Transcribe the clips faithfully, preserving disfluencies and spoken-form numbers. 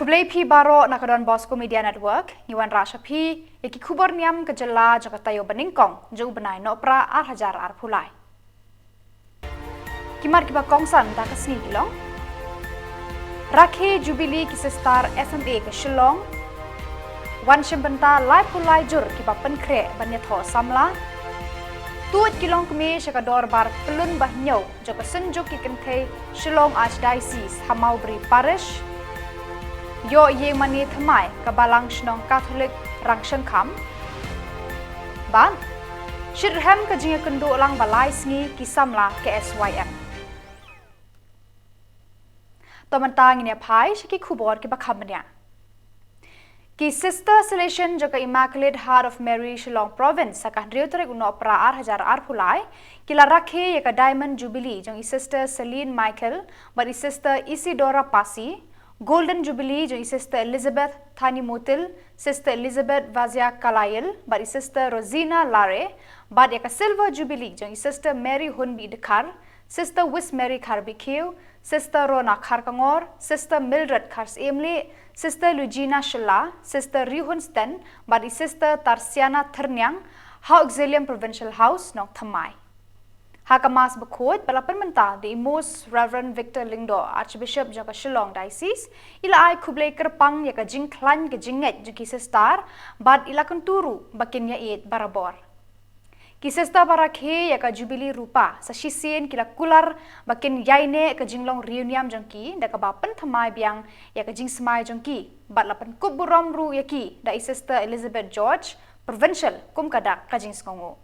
Khublei phi baroh na ka Don Bosco Media Network, ngi wanrah sha phi ïa ki khubor niam ka jylla jong ka taïew ba nyngkong jong u bnai Nohprah ar hajar arphew lai. Ki mat kiba kongsan da ka sngi ki long: Rakhe Jubilee ki Sister S M A ka Shillong. Wan shim bynta laiphew lai jur kiba pynkhreh ban ïathoh samla. Tuid ki longkmie sha ka dorbar pyllun ba hynñiew jong ka Synjuk ki Kynthei Shillong Archdiocese ha Mawbri Parish. Ïoh ïing mane thymmai ka Balang Shnong Katholik Rangshangkham. Bad shitrhem ka jingïakynduh lang ba lai sngi ki samla ka S Y M. To mynta ngin ïa phai sha ki khubor kiba kham bniah. Ki Sister Salesian jong ka Immaculate Heart of Mary Shillong Province ha ka hynriew tarik u Nohprah ar hajar arphew lai ki la rakhe ïa ka Diamond Jubilee jong i Sister Celine Michael bad i Sister Isidora Pasi, Golden Jubilee jong i Sister Elizabeth Thani Motil, Sister Elizabeth Vazia Kalayil bad i Sister Rosina Lare, bad ïa ka Silver Jubilee jong i Sister Mary Hunbi Dkhar, Sister Wismary Kharbikiew, Sister Rona Kharkongor, Sister Mildred Kharsiemlieh, Sister Lugina Shylla, Sister Rihun Sten bad i Sister Tarsiana Thyrniang ha Auxilium Provincial House, Nongthymmai. Ha ka Mass bakhuid ba la pynmynta da i Most Reverend Victor Lyngdoh, Archbishop jong ka Shillong Diocese, i la ai khublei kyrpang ïa ka jingkhlaiñ ka jingngeit jong ki sister bad i la kyntu ruh ba kin ïaieit barabor. Ki sister ba rakhe ïa ka Jubilee Rupa sa shisien ki la kular ba kin ïaineh ka jinglong riewniam jong ki da kaba pynthymmai biang ïa ka jingsmai jong ki bad la pynkup burom ruh ïa ki da i Sister Elizabeth George, Provincial, kum ka dak ka jingsngewnguh.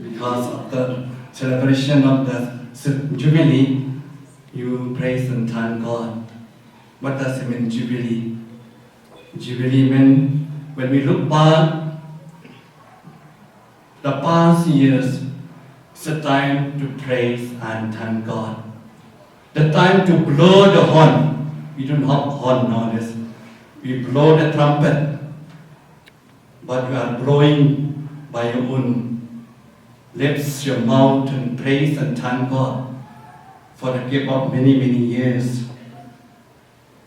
Because of the celebration of the Jubilee, you praise and thank God. What does it mean, Jubilee? Jubilee mean, when we look back the past years, it's a time to praise and thank God. The time to blow the horn. We don't have horn nowadays. We blow the trumpet. But you are blowing by your own lips, your mouth, and praise and thank God for the gift of many, many years.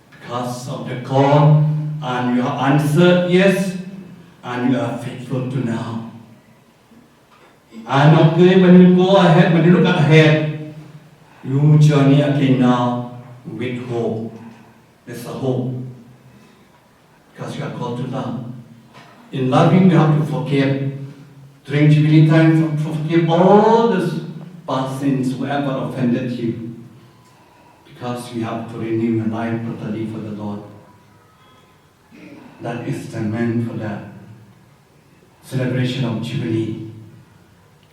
Because of the call, and you have answered yes, and you are faithful to now. And okay, when you go ahead, when you look ahead, you journey again now with hope. There's a hope. Because you are called to love. In loving, you have to forgive. During Jubilee time, for- forgive all the past sins, whoever offended you. Because we have to renew your life totally for the Lord. That is the meant for the celebration of Jubilee.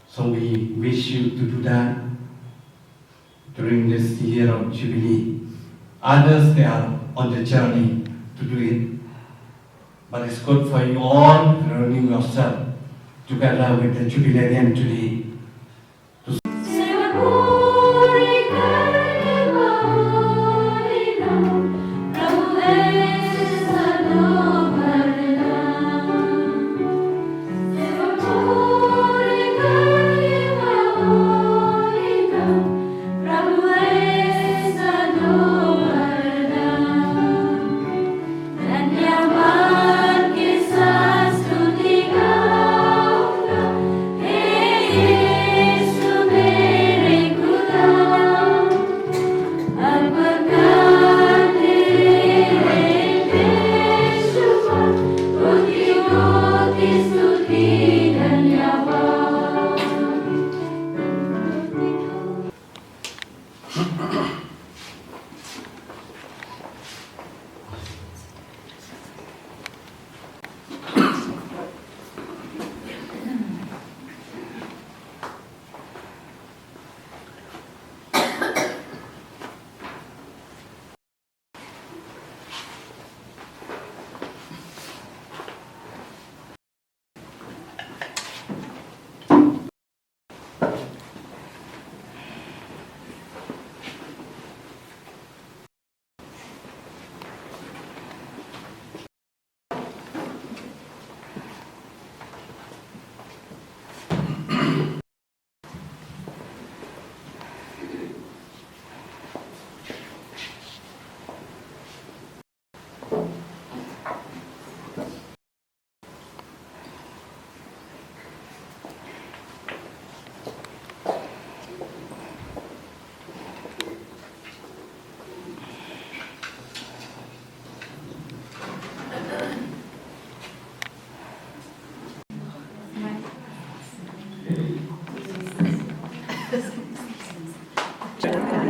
So we wish you to do that during this year of Jubilee. Others, they are on the journey to do it. But it's good for you all to renew yourself together with the Jubilarian today.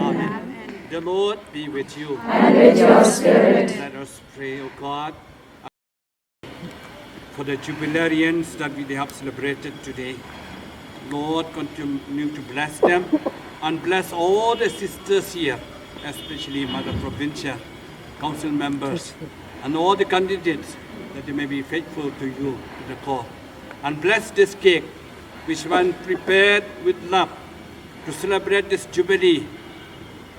Amen. The Lord be with you. And with your spirit. Let us pray, O God, for the jubilarians that we have celebrated today. Lord, continue to bless them and bless all the sisters here, especially Mother Provincial, council members, and all the candidates, that they may be faithful to you, to the call. And bless this cake, which one prepared with love to celebrate this jubilee,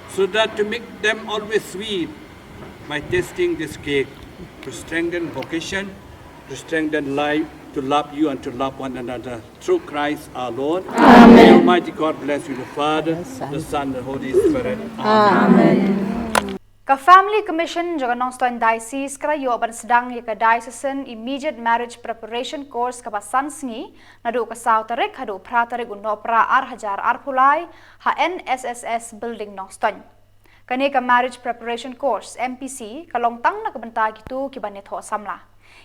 so that to make them always sweet by tasting this cake, to strengthen vocation, to strengthen life, to love you and to love one another. Through Christ our Lord. Amen. May Almighty God bless you, the Father, the Son, the Holy Spirit. Amen. Ka Family Commission jong ka Nongstoiñ Diocese ka la ïoh ban sdang ïa ka Diocesan Immediate Marriage Preparation Course kaba san sngi, naduh ka saw tarik haduh phra tarik u Nohprah ar hajar arphew lai, ha N S S S Building Nongstoiñ. Kane ka Marriage Preparation Course, M P C, ka long tang na ka bynta kito kiba ïathoh samla.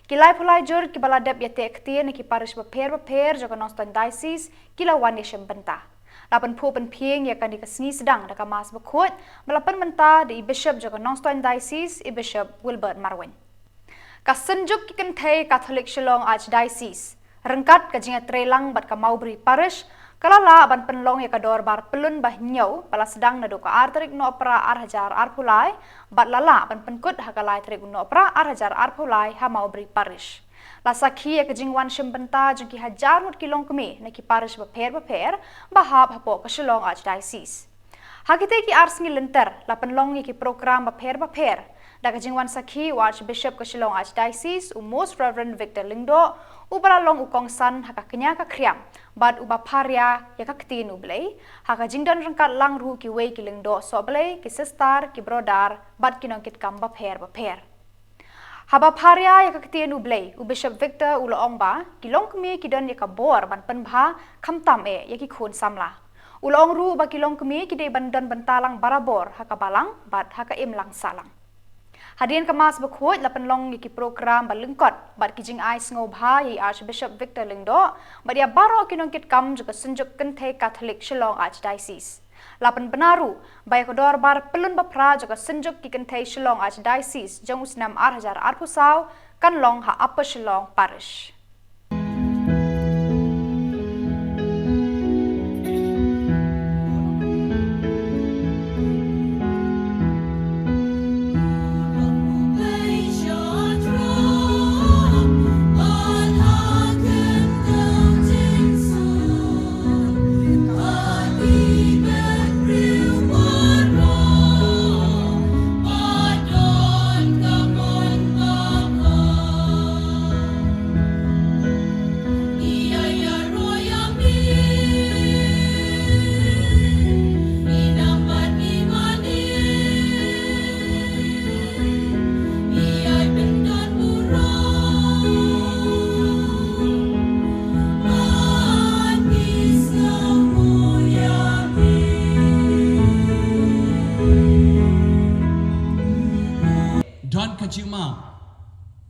Ki laiphew lai jur kiba la dep ïateh ktien na ki parish bapher bapher jong ka Nongstoiñ Diocese ki la wan ïashim bynta. La pynphuh pynphieng ïa kane ka sngi sdang da ka Mass Bakhuid ba la pynmynta da i Bishop jong ka Nongstoiñ Diocese, i Bishop Wilbert Marwein. Ka Synjuk ki Kynthei Katholik Shillong Archdiocese, ryngkat ka jingïatreilang bad ka Mawbri Parish, ka la lah ban pynlong ïa ka dorbar pyllun ba hynñiew ba la sdang naduh ka ar tarik Nohprah ar hajar arphew lai, bad la lah ban pynkut ha ka lai tarik u Nohprah ar hajar arphew lai ha Mawbri Parish. La sakhi ïa ka jingwan shim bynta jong ki hajar ngut ki longkmie na ki parish bapher bapher ba hap hapoh ka Shillong Archdiocese. Ha kitei ki ar sngi lynter, la pynlong ïa ki program bapher bapher da ka jingwan sakhi u Archbishop ka Shillong Archdiocese, u Most Reverend Victor Lyngdoh, uba la long u kongsan ha ka kñia ka khriam bad uba pharia ïa ka Ktien u Blei, ha ka jingdon ryngkat lang ruh kiwei ki lyngdoh sohblei, ki sister, ki brother bad ki nongkitkam bapher bapher. Haba pharia ïa ka Ktien u Blei, u Bishop Victor u la ong ba ki longkmie ki don ïa ka bor ban pynbha khamtam eh ïa ki khun samla. U la ong ruh ba ki longkmie ki dei ban don bynta lang barabor ha ka balang bad ha ka imlang sahlang. Hadien ka Mass Bakhuid la pynlong ïa ki program ba lyngkot bad ki jingai sngewbha ïa i Archbishop Victor Lyngdoh bad ïa baroh ki nongkitkam jong ka Synjuk Kynthei Katholik Shillong Archdiocese. La pynbna ruh ba ïa ka dorbar pyllun baphra jong ka Synjuk ki Kynthei Shillong Archdiocese jong u snem ar hajar arphew saw kan long ha Upper Shillong Parish.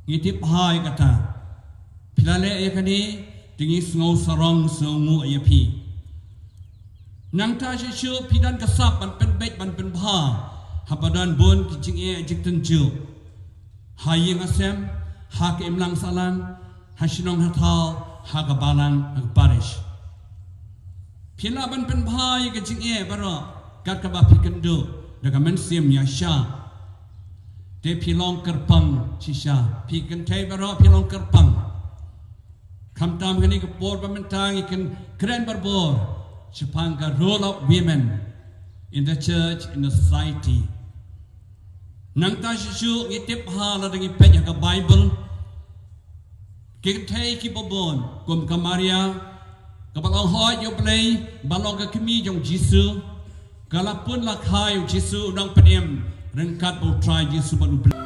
Ngi tip bha ïa kata. Phi la leh ïa kane, te ngi sngew sarong sngewnguh ïa phi. Nangta shisha phi don ka sap ban pynbeit ban pynbha haba don bun ki jingeh jingtynjuh ha ïing ha sem, ha ka imlang sahlang, ha shnong ha thaw, ha ka balang, ha ka parish. Phi lah ban pynbha ïa ka jingeh baroh kat kaba phi kynduh da ka mynsiem ïaishah. Te phi long kyrpang shisha, phi kynthei baroh phi long kyrpang. Khamtam kane ka por ba mynta ngi kren barabor shaphang ka role of women in the church, in the society. Nangta shisha ngi tip bha lada ngi peit ïa ka Bible, ki kynthei kiba bun kum ka Maria kaba long hoi ïa U Blei, ba long ka kmie jong U Jisu, ka la pun la kha ïa U Jisu u nongpynim ryngkat bad U Trai Jisu bad U Blei.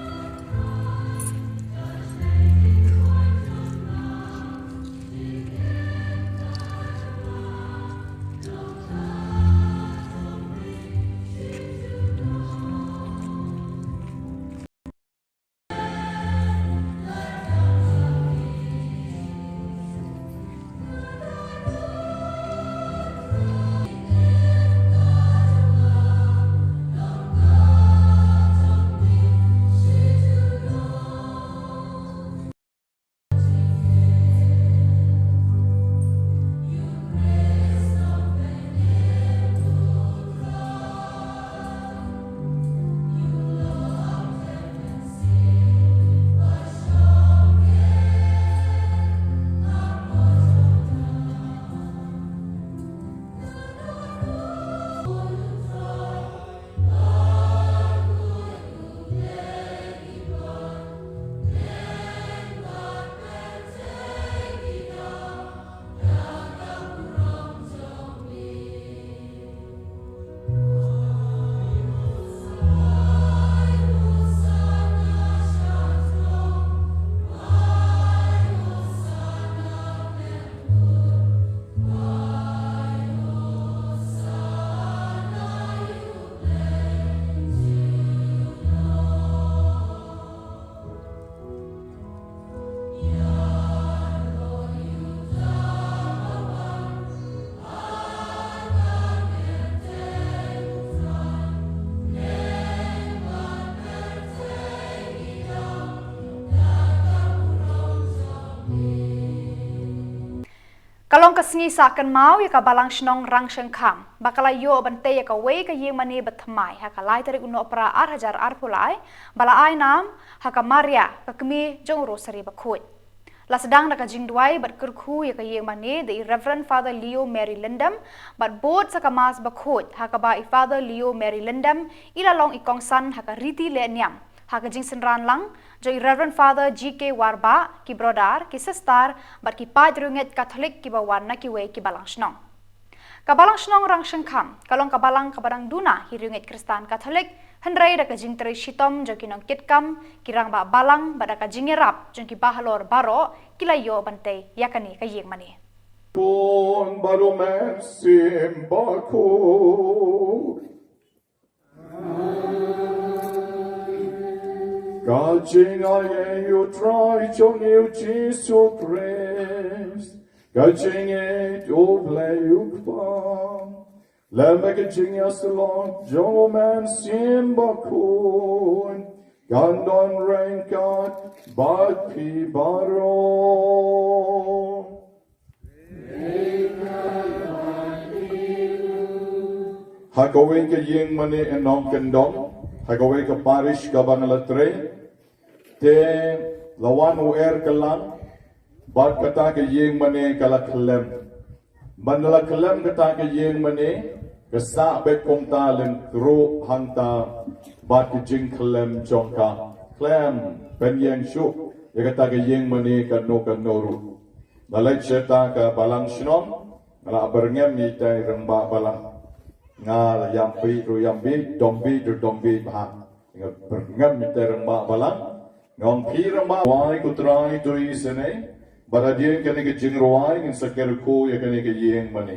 Ka long ka sngi sah kynmaw ïa ka Balang Shnong Rangshangkham ba ka la ïoh ban tei ïa kawei ka ïing mane bathymmai ha ka lai tarik u Nohprah ar hajar arphew lai, ba la ai nam ha ka Maria, ka kmie jong u Rosary Bakhuid. La sdang da ka jingduwai bad kyrkhu ïa ka ïing mane da i Reverend Father Leo Mary Lyndam bad bud sa ka Mass bakhuid ha kaba i Father Leo Mary Lyndam i la long i kongsan ha ka riti leh niam ha ka jingsynran lang jong i Reverend Father G K Warbah, ki brother, ki sister bad ki paid riewngeit Katholik kiba wan na kiwei ki balang shnong. Ka Balang Shnong Rangshangkham ka long ka balang kaba dang duna hi riewngeit Khristan Katholik, hynrei da ka jingtrei shitom jong ki nongkitkam, ki rangbah balang bad da ka jingïarap jong ki bahalor baroh ki la ïoh ban tei ïa kane ka ïing mane. Khun bad U Mynsiem Bakhuid. Ka jingaiei U Trai jong ngi U Jisu Khrist, ka jingïeit U Blei U Kpa, lem bad ka jingïasyllok jong U Mynsiem Bakhuid, kan don ryngkat bad phi baroh. Ha kawei ka ïing mane nongkyndong, ha kawei ka parish kaba nga la trei, te la wan u er kylla, bad kata ka ïing mane ka la khyllem. Ban la khyllem kata ka ïing mane, ka sah beit kumta lyngkhuh hangta, bad ka jingkhyllem jong ka khlem pynïeng shuh ïa kata ka ïing mane kano kano ruh. Nga leit sha kata ka balang shnong, nga la byrngem ïa itai rangbah balang. Nga la ïam bieit ruh ïam bieit, dom bieit ruh dom bieit bha. Nga byrngem ïa itai rangbah balang. Nga ong, phi rangbah, rwai ko Trai to isynei. Bad hadien kane ka jingrwai ngin sa kyrkhu ïa kane ka ïing mane.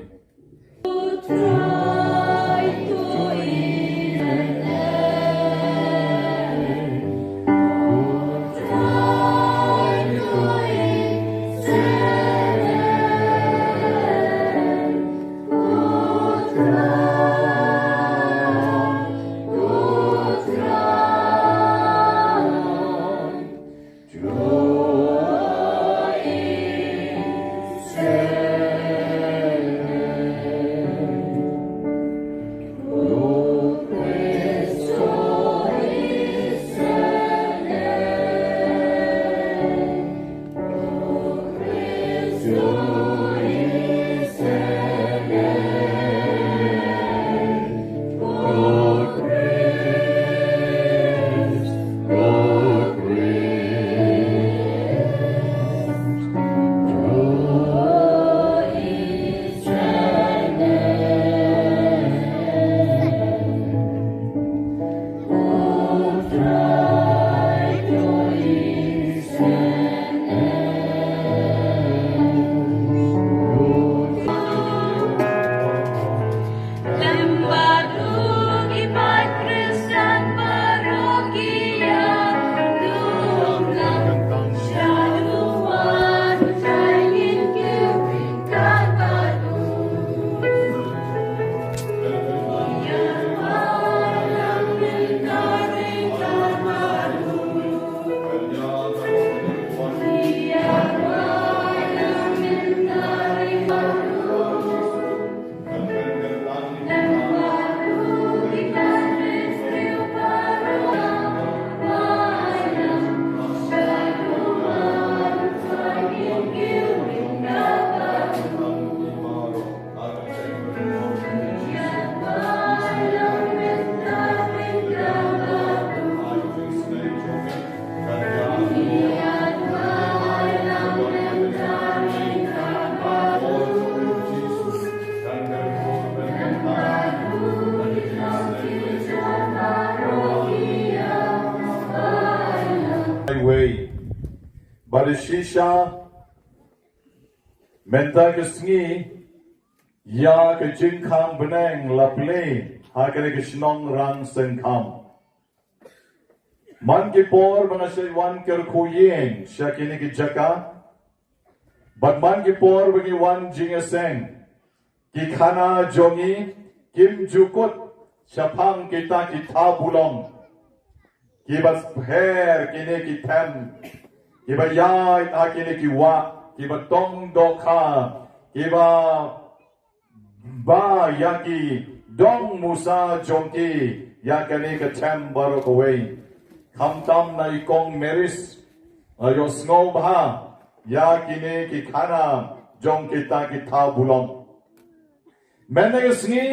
Bad shisha mynta ka sngi ïa ka jingkham bneng la plie ha kane ka shnong Rangsengkham. Man ki por ba nga shait wan kyrkhu ïing sha kine ki jaka bad man ki por ba ngi wan jingïaseng, ki khana jong ngi kim ju kut shaphang kita ki thabulong kiba pher, kine ki them kiba ïaid ha kine ki wah, kiba tong dohkha, kiba ba ïa ki dong musa jong ki ïa kane ka them baroh kawei. Khamtam na i kong Maris, ïohsngew bha ïa kine ki khana jong kita ki thabulong. Mynta ka sngi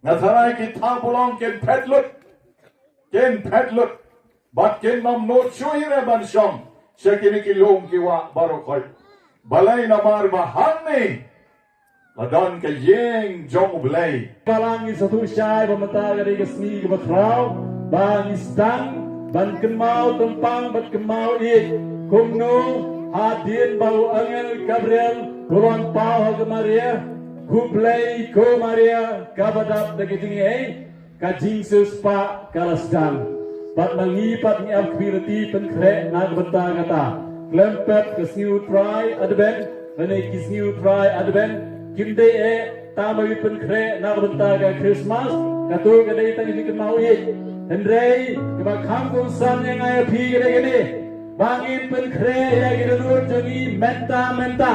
nga tharai ki thabulong kin phet lut, kin phet lut bad kin ym nud shuh hi re ban shong sha kine ki lum ki wah baroh khoit. Balei? Namar ba hangne la don ka ïing jong U Blei. Balang, ngi sngewthuh shai ba mynta ka dei ka sngi kaba khraw ba ngi sdang ban kynmaw tympang bad kynmaw ïeit, kumno hadien ba u angel Gabriel u la wan paw ha ka Maria, U Blei, ko Maria kaba dap da ka jingaiei, ka jingsiewspah ka la sdang. Bad ma ngi pat ngi ap kyrpad pynkhreh na ka bynta kata. Khlem pep ka sngi U Trai Advent lane ki sngi U Trai Advent kim dei eh tang ba ngi pynkhreh na ka bynta ka Christmas, kato ka dei tang ka jingkynmaw ïeit. Hynrei kaba kham kongsan ïa nga ïa phi ka dei kane, ba ngin pynkhreh ïa ki dohnud jong ngi mynta mynta.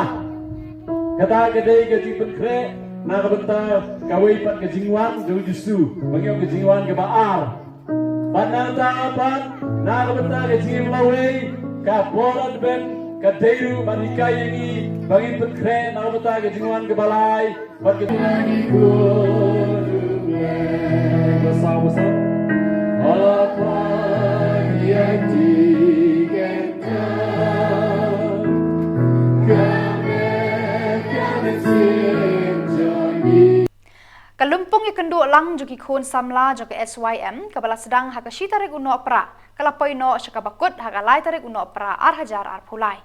Kata ka dei ka jingpynkhreh na ka bynta kawei pat ka jingwan jong U Jisu, ba ngi ong ka jingwan kaba ar. Bad nangta pat na ka bynta ka jingim lawei, ka por Advent ka dei ruh ban hikai ïa ngi ba ngin pynkhreh na ka bynta ka jingwan kaba lai bad ka jingwan. Ba saw ba saw. Apa ïa ti ka Ka lympung ïakynduh lang jong ki khun samla jong ka S Y M kaba la sdang ha ka shi tarik u Nohprah ka la poi noh sha kaba kut ha ka lai tarik u Nohprah ar hajar arphew lai.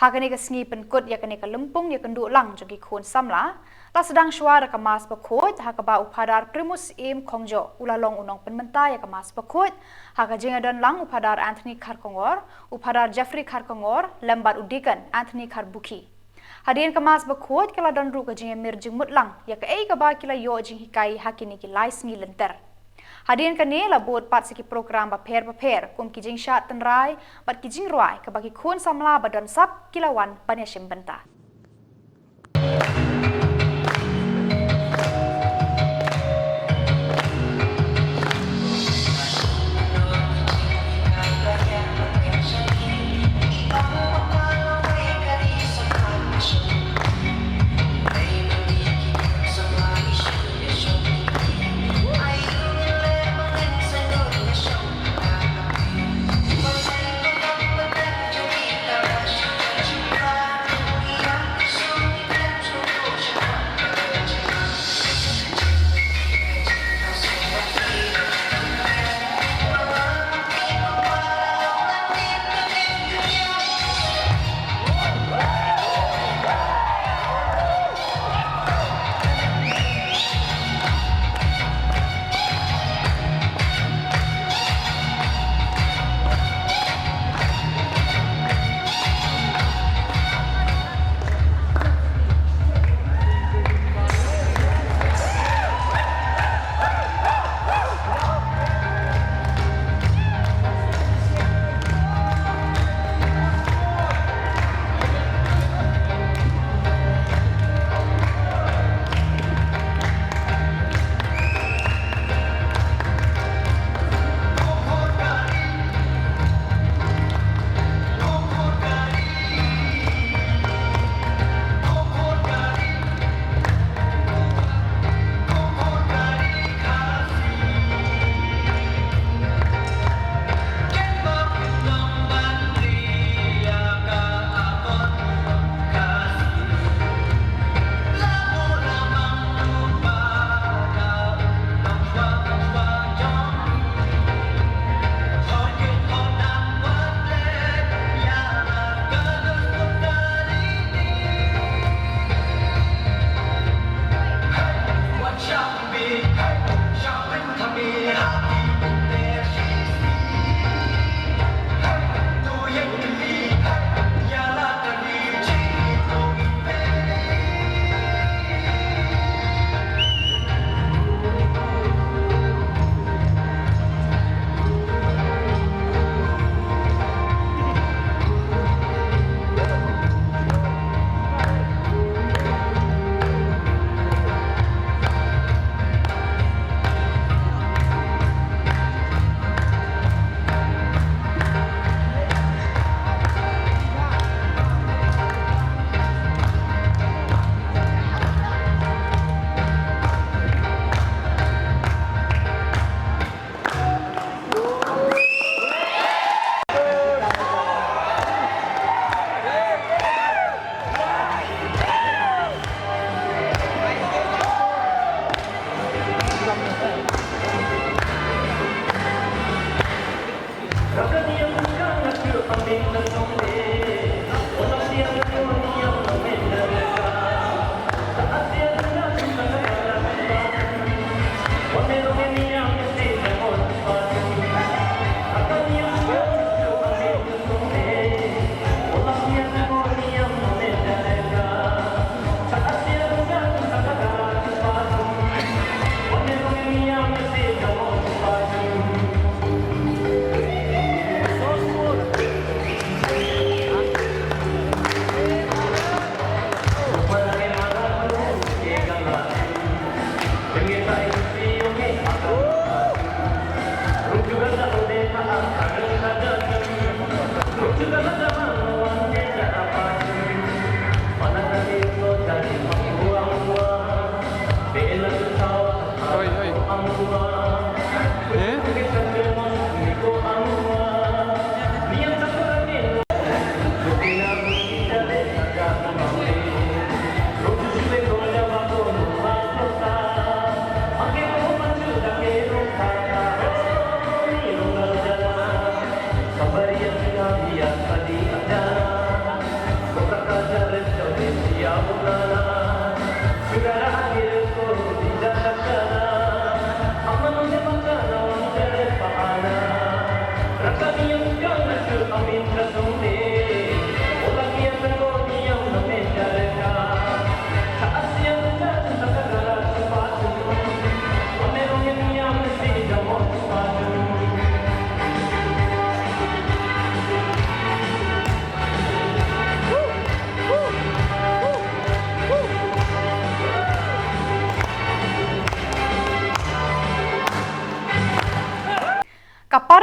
Ha kane ka sngi pynkut ïa kane ka lympung ïakynduh lang jong ki khun samla, la sdang shuwa da ka Mass Bakhuid ha kaba u Phadar Primus Syiem Khongjoh u la long u nongpynmynta ïa ka Mass Bakhuid, ha ka jingïadon lang u Phadar Anthony Kharkongor, u Phadar Jeffrey Kharkongor lem bad u Deacon Anthony Kharbukhi. Hadien ka Mass Bakhuid ka la don ruh ka jingïamir jingmut lang ïa kaei kaba ki la ïoh jinghikai ha kine ki lai sngi lynter. Hadien kane la bud pat sa ki program bapher bapher kum ki jingshad tynrai bad ki jingrwai kaba ki khun samla ba don sap ki la wan ban ïashim bynta.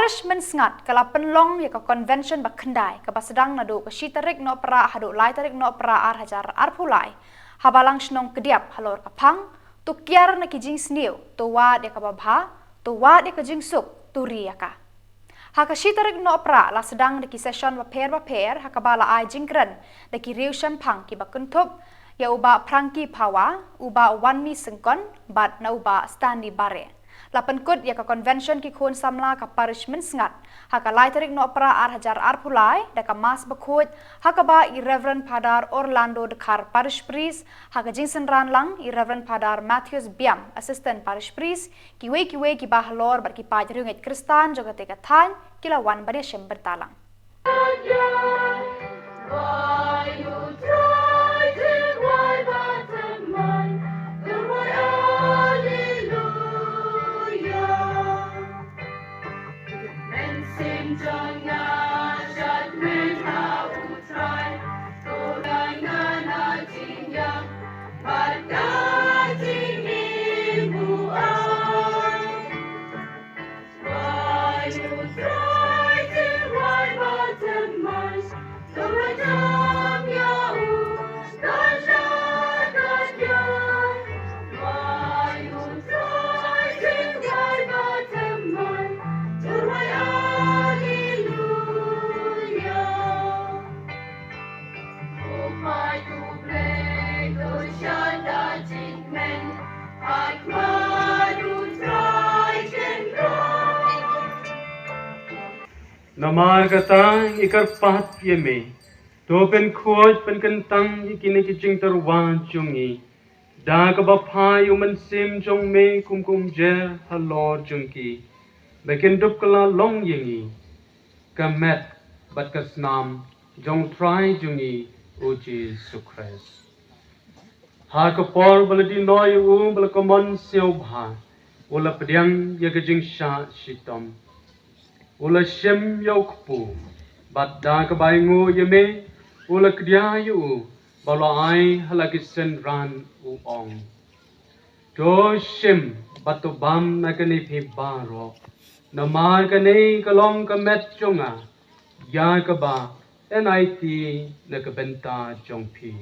Parish Mynsngat ka la pynlong ïa ka convention ba khyndai kaba sdang naduh ka shi tarik Nohprah haduh lai tarik Nohprah ar hajar arphew lai ha Balang Shnong Kdiap halor ka phang, to kiar na ki jingsniew, to wad ïa kaba bha, to wad ïa ka jingsuk, to ri ïa ka. Ha ka shi tarik Nohprah la sdang da ki session bapher bapher ha kaba la ai jingkren da ki riewshemphang kiba kynthup ïa u Bah Frankie Phawa, u Bah Wanmi Syngkon bad na u Bah Stanley Bare. La pynkut ïa ka convention ki khun samla ka Parish Mynsngat ha ka lai tarik Nohprah ar hajar arphew lai da ka Mass bakhuid ha kaba i Reverend Father Orlando Dkhar, Parish Priest, ha ka jingsynran lang i Reverend Father Matthews Biam, Assistant Parish Priest, kiwei kiwei kiba halor bad ki paid riewngeit Khristan jong kata ka thaiñ ki la wan ban ïashim bynta lang. Namar kata ngi kyrpad ïa me, to pynkhuid pynkyntang ïa kine ki jingtyrwa jong ngi da kaba phah ïa u Mynsiem jong me kum ka umjer halor jong ki, ba kin dup kylla long ïa ngi ka met bad ka snam jong u Trai jong ngi u Jisu Khrist. Ha ka por ba la die noh ïa u, ba la kumno sngewbha, u la pdiang ïa ka jingshah shitom, u la shim ïa u kpu, bad da kaba ainguh ïa me, u la kdia ïa u, bad u la ai ha la ki synran, u ong: To shim bad to bam na kane phi baroh, namar kane ka long ka met jong nga, ïa kaba yn aiti na ka bynta jong phi.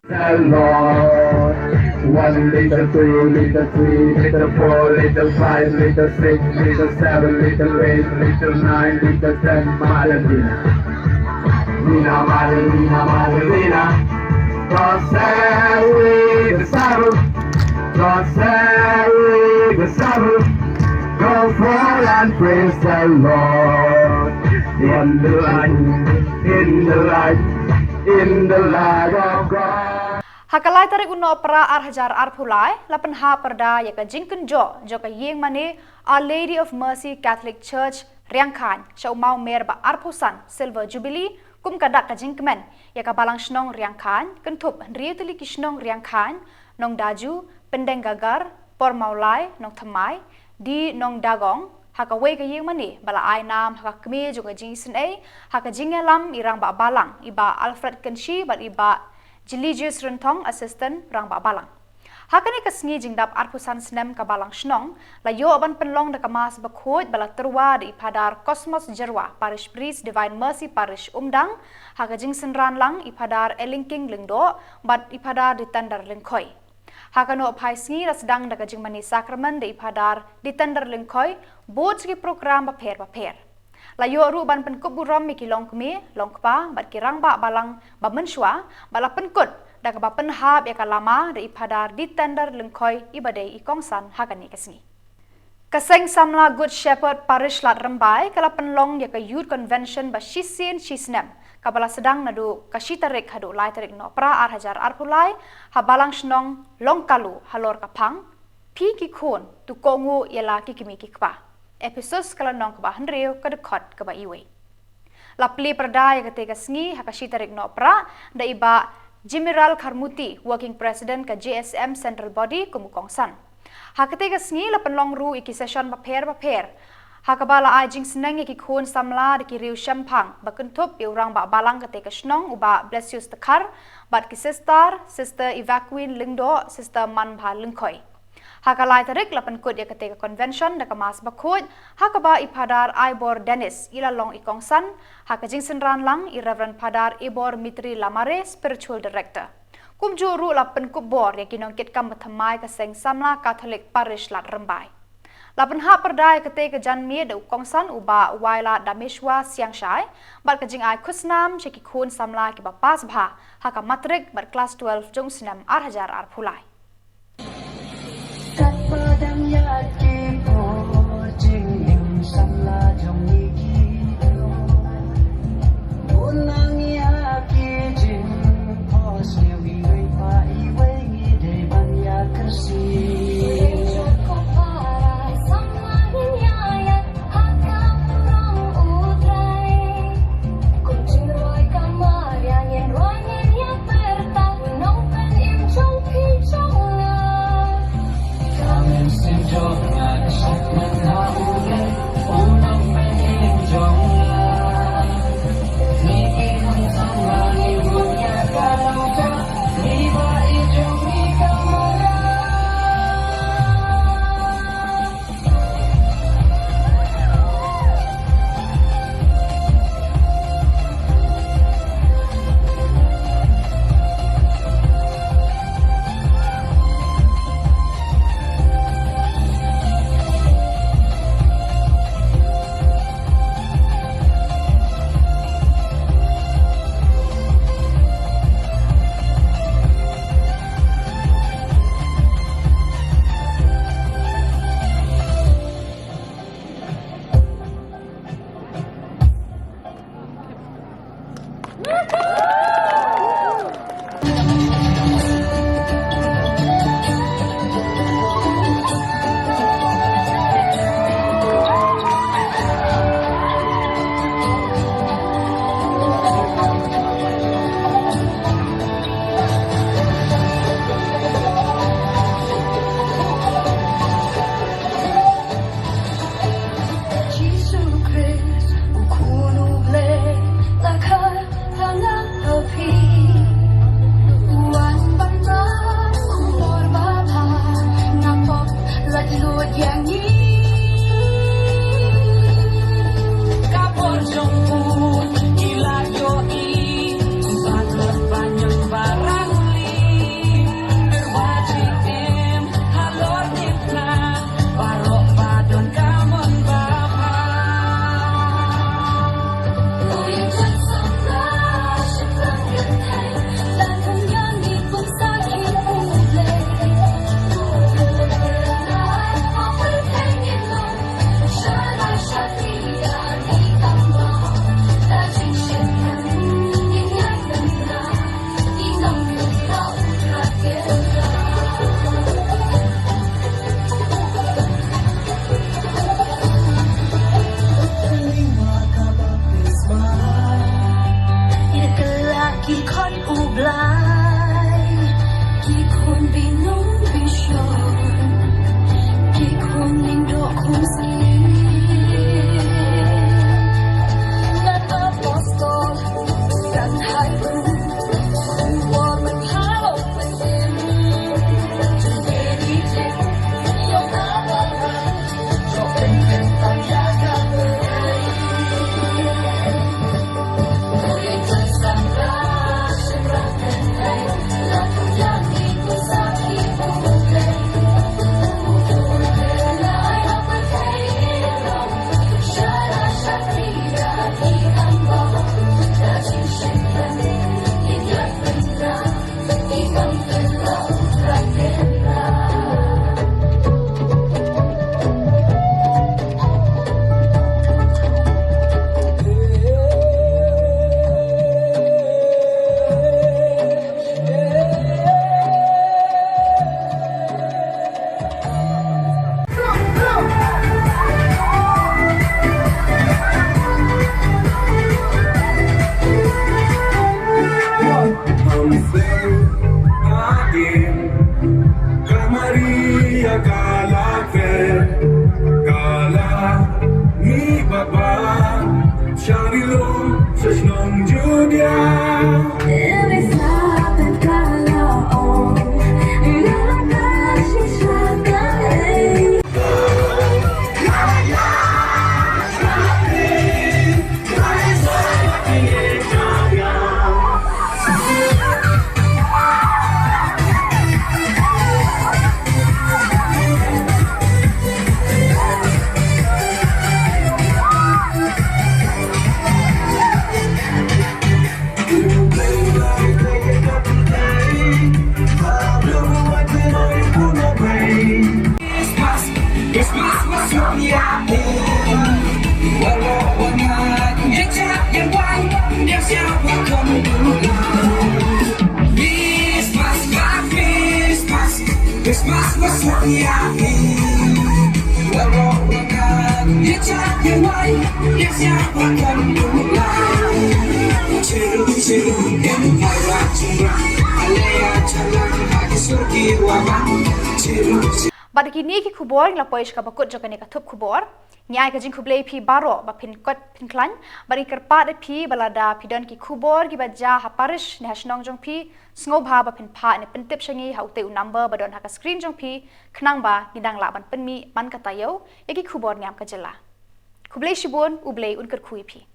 The Lord. One little, two little, three little, four little, five little, six little, seven little, eight little, nine little, ten, Maria Dina. Dina, Maria Dina, Maria Dina. José Besaru, José Besaru. Go forth and praise the Lord. In the light, in the light, in the light of God. Ha ka lai tarik u Nohprah ar hajar arphew lai, la pynhap pyrda ïa ka jingkynjoh jong ka ïingmane Our Lady of Mercy Catholic Church Riangkhaiñ sha u mawmer ba arphew san Silver Jubilee, kum ka dak ka jingkmen ïa ka Balang Shnong Riangkhaiñ, kynthup hynriew tylli ki shnong Riangkhaiñ, Nongdaju, Pyndengagar, Pormawlai, Nongthymmai, D Nongdagong ha kawei ka ïingmane ba la ai nam ha ka kmie jong ka jingisynei ha ka jingïalam i Rangbah Balang, i Bah Alfred Kynshi bad i Bah Jilijius Rynthong, Assistant Rangbah Balang. Ha kane ka sngi jingdap arphew san snem ka Balang Shnong la ïoh ban pynlong da ka Mass Bakhuid ba la tyrwa da i Phadar Cosmos Jyrwa, Parish Priest, Divine Mercy Parish, Umdang, ha ka jingsynran lang i Phadar Elingking Lyngdoh bad i Phadar Ditender Lyngkhoi. Ha ka nohphai sngi la sdang da ka jingmane sakramen da i Phadar Ditender Lyngkhoi, bud sha ki prokram bapher bapher. La ïoh ruh ban pynkup burom ïa ki longkmie longkpa bad ki rangbah balang ba mynshuwa, bad la pynkut da kaba pynhap ïa ka lama da i Phadar Ditender Lyngkhoi, iba dei i kongsan ha kane ka sngi. Ka Seng Samla Good Shepherd Parish Lad Rymbai ka la pynlong ïa ka Youth Convention ba shisien shisnem, kaba la sdang naduh ka shi tarik haduh lai tarik Nohprah ar hajar arphew lai ha Balang Shnong Longkalu halor ka phang, Phi ki khun, to kohnguh ïa la ki kmie ki kpa. Ephesos ka lynnong kaba hynriew, ka dkhot kaba iwei. La plie pyrda ïa katei ka sngi ha ka shi tarik Nohprah da i Bah Jimiral Kharmuti, Working President ka J S M Central Body, kum u kongsan. Ha katei ka sngi la pynlong ruh ïa ki session bapher bapher ha kaba la ai jingsneng ïa ki khun samla da ki riew shemphang, ba kynthup ïa u Rangbah Balang katei ka shnong, u Bah Blesius Dkhar, bad ki sister, Sister Evacuin Lyngdoh, Sister Manbha Lyngkhoi. Ha ka lai tarik la pynkut ïa katei ka convention da ka Mass Bakhuid ha kaba i Phadar Aibor Dennis i la long i kongsan, ha ka jingsynran lang i Reverend Phadar Ibor Mitri Lamare, Spiritual Director. Kumjuh ruh la pynkup bor ïa ki nongkitkam bathymmai ka Seng Samla Catholic Parish Lad Rymbai. La pynhap pyrda ïa katei ka janmiet da u kongsan, u Bah Waila Dameshwa Siangshai, bad ka jingai khusnam sha ki khun samla kiba pass bha ha ka matrik bad klas twelve jong u snem ar hajar arphew lai. Katba dang ïaid ki por jingim samla jong ngi ki, bun nang ïa ki jingphohsniew iwei pa iwei, ngi dei ban ïa kyrsiew. Bad kine ki khubor ngi la poi sha kaba kut jong kane ka thup khubor. Ngi ai ka jingkhublei phi baroh ba phin kot phin khlaiñ. Bad ngi kyrpad ïa phi ba lada phi don ki khubor kiba jia ha parish ne ha shnong jong phi, sngewbha ba phin phah ne pyntip sha ngi ha utei u number ba don ha ka screen jong phi, khnang ba ngi dang lah ban pynmih man ka taïew ïa ki khubor niam ka jylla. Khublei shibun, U Blei un kyrkhu ïa phi.